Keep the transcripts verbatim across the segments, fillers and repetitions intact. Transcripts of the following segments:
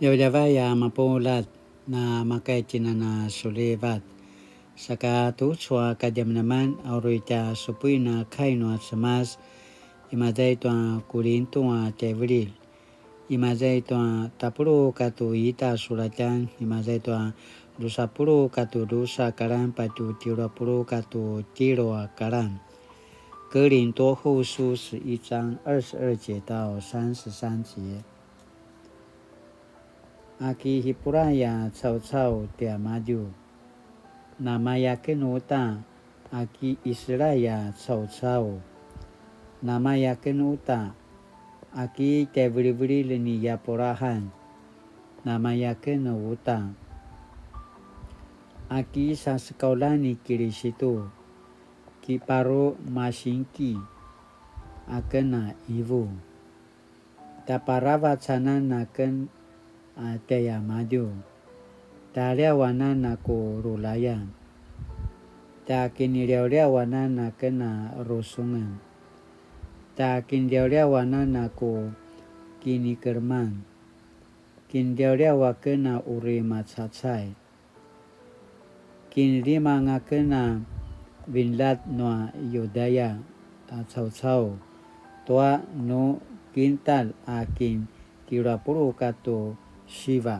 Djavadjavay a mapuljat, na makaitjinan a sulivat. Saka tucu a kadjamadjaman a uri tja supuin a kai nua Cemas, imaza i tua Kulintu a tjaivililj, imaza i tua tapuluq katua ita sulatjan, imaza i tua drusa puluq katua drusa kalan, patje tjelu a puluq katua tjelu a kalan. 哥林多後書十一章二十二節到三十三節。 A ki Hipuray a caucau tiamadju, namaya aken uta. A ki Iselay a caucau, namaya aken uta. A ki tjaivilivililj ni Yapurahan, namaya aken uta. A ki sasekaulan ni Kilisitu, kiparu masingki aken a ivu. Tjaparavacanan aken a tjaiamadju, tjaliawanan a ku rulayan, tjakiniliawliawanan aken a rusungen, tjakiniliawliawanan a ku kinikeleman, kiniliawliaw aken a uri macacay. Kinlima ngaken a vinlad nua Yudaya a caucau tua nu kintalj a kin tjelu a puluq katua siva.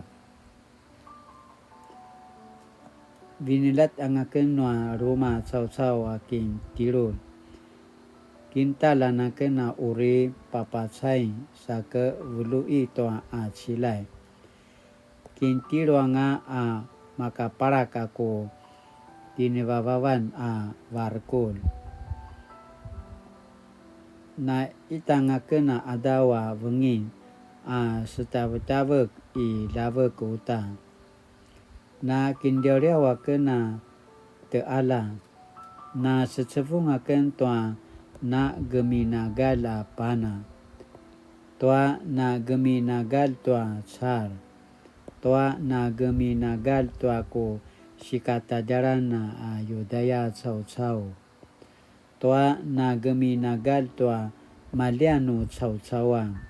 Vinlad ngaken nua Ruma caucau a kin tjelu, kintalj anga aken a uri papacay sa ke vulu'i tua a cilay. Kintjelu anga a makapalak a ku tinivavavan a varukur. Na itanga aken a qadaw a vengin a setavetavek i ljavek uta. Na kinliawliaw aken a teala. Na secevung aken tua na geminagalj a pana, tua na geminagalj tua car, tua na geminagalj tua ku sikatadjalan a Yudaya caucau, tua na geminagalj tua maljian nu caucauan,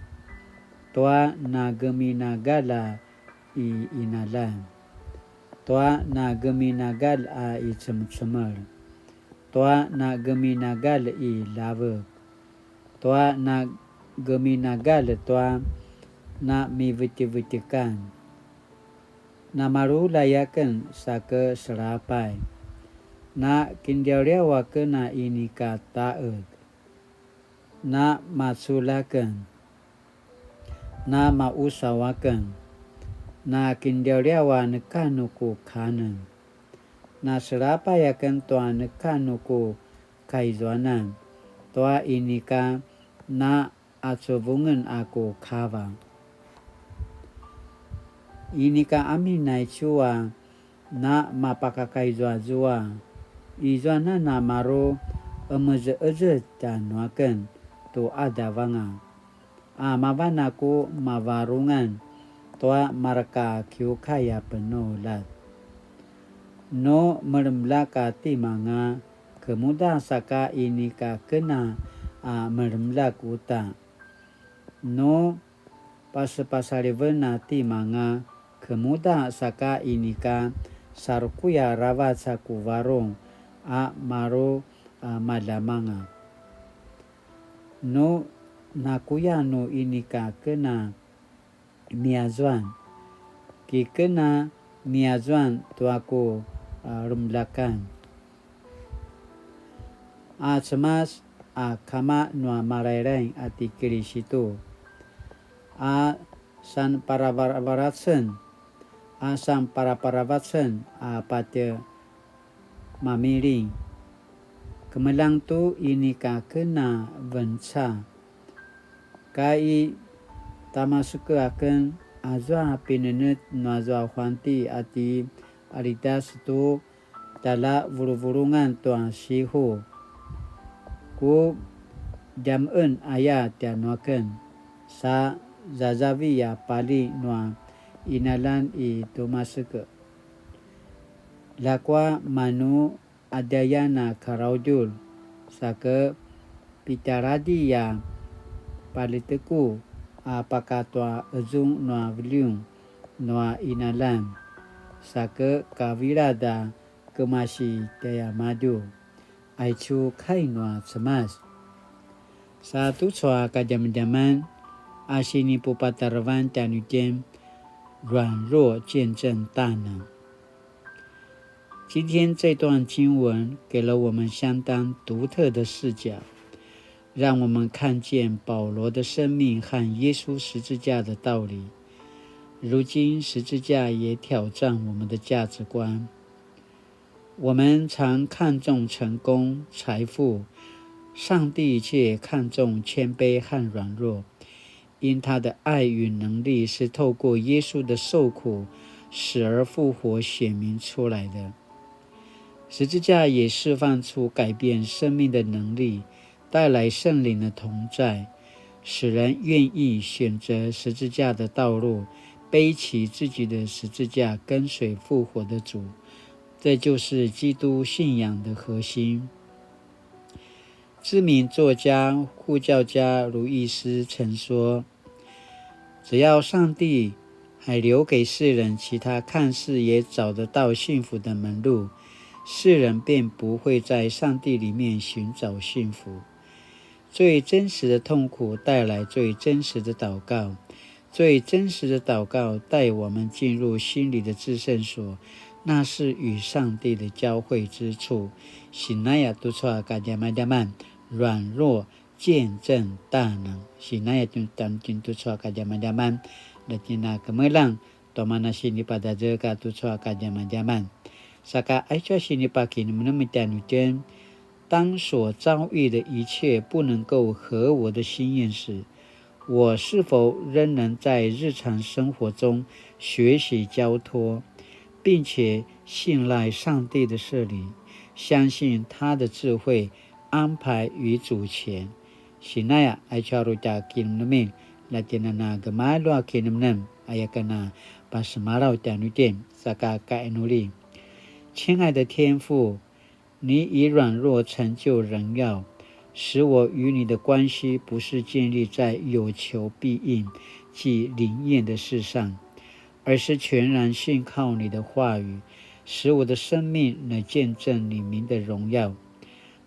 tua na geminagalj a i qinaljan, tua na geminagalj a i cemecemel, tua na geminagalj i ljavek, tua na geminagalj tua na mivetjevetjekan. Na maluljay aken sa ke selapay. Na kinliawliaw aken a inika taqed. Na maculj aken. Na mausaw aken. Na kinliawliaw a neka nu ku kanen. Na selapay aken tua neka nu ku kaizuanan, tua inika na acuvungen a ku kava. Inika amin aicu a na mapakakaizuazua, izuanan a maru emezeezez tjanuaken tu qadaw anga, a mavan a ku mavarungan tua mareka kiukay a penuljat. Nu melemlak a timanga, kemuda saka inika kena a melemlak uta. Nu pasepasaliven a timanga, kemuda saka inika sarukuya aravac a ku varung a maru a maljamanga. Nu nakuya nu inika kena miyazuan, kikena miyazuan tua ku a lemlakan. A Cemas a kama nua Malailai a ti Kilisitu, a sanparavaracen, a sanparaparavacen a patje mamiling. Kemeljang tu inika kena venca. Ka i Tamaseke aken, azua pinenetj nuazua huanti a ti Aritas tu tjaljavuluvulungan tua sihu, ku djameqen aya tjanuaken, sa zazavi a pali nua qinaljan i Tumaseke. Ljakua manu adjayan a karaudjul, sa ke pitjaladji a paliteku a pakatua ezung nua veliung, nua inalan, sa ke kavilad a kemasi tjaiamadju. Aicu kai nua Cemas. Sa tucu a kadjamadjaman a sinipupatarevan tjanuitjen, 軟弱見證大能。今天這段經文給了我們相當獨特的視角，讓我們看見保羅的生命和耶穌十字架的道理。如今十字架也挑戰我們的價值觀。我們常看重成功、財富，上帝卻看重謙卑和軟弱，因他的愛與能力是透過耶穌的受苦、死而復活顯明出來的。十字架也釋放出改變生命的能力，帶來聖靈的同在，使人願意選擇十字架的道路，背起自己的十字架，跟隨復活的主。这就是基督信仰的核心。知名作家、护教家鲁易斯曾说，只要上帝还留给世人其他看似也找得到幸福的门路，世人便不会在上帝里面寻找幸福。最真实的痛苦带来最真实的祷告，最真实的祷告带我们进入心里的至圣所，那是与上帝的交会之处。Sinaya tucu a kadjamadjaman, 軟弱見證大能。Sinaya tjanuitjen tucu a kadjamadjaman, la tjen a kemeljang, tua mana sinipadjadjeka tucu a kadjamadjaman. Saka aicu a sinipakinemnem tjanuitjen, 当所遭遇的一切不能够合我的心愿时，我是否仍能在日常生活中学习交托，并且信赖上帝的设立，相信他的智慧安排与主权？Sinaya, aicu a uri tja kinemnemen, la tjen a na gemalju a kinemnem, aya ken a pasemalaw tjanuitjen, saka kainuli. 亲爱的天父，你以软弱成就荣耀，使我与你的关系不是建立在有求必应及灵验的事上，而是全然信靠你的话语，使我的生命能见证你名的荣耀。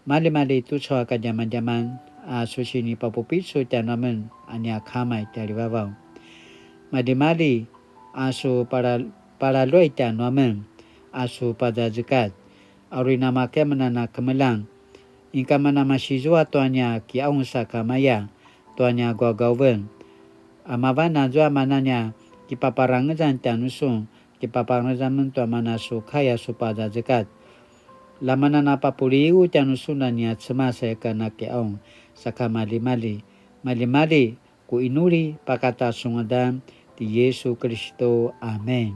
Maljimalji tucu a kadjamadjaman a su sinipapupicul tjanuamen a nia Kama i tjaljivavaw. Maljimalji a su pala-, palaluay tjanuamen a su pazazekatj. A uri namakaya amen a na kemeljang, inika mana masizua tua nia kiqaung sakamaya, tua nia gaugaven. A mavan azua mana nia kipaparangezan tjanusun, kipaparangezan amen tua mana su kai a su pazazekatj. La mana na papuligu tjanusun a nia Cemas aya ken a kiqaung, saka maljimalji, maljimalji, ku inuli pakata su ngadan ti Yesu Kiristu. Amen.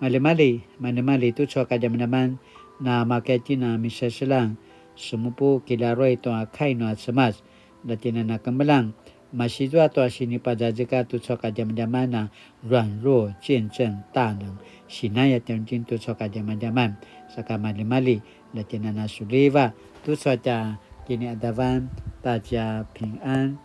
Maljimalji, maljimalji tucu a kadjamadjaman, namakaya itjen a miseselang, semupu kilaruay tua kai nua Cemas, la tjen a na kemeljang, masizua tua sinipazazekatj tucu a kadjamadjaman a 软弱見證大能, sinaya tjanuitjen tucu a kadjamadjaman, saka maljimalji, la tjen a na suliva, tucu a tja kiniqadavan, ta tja 平安.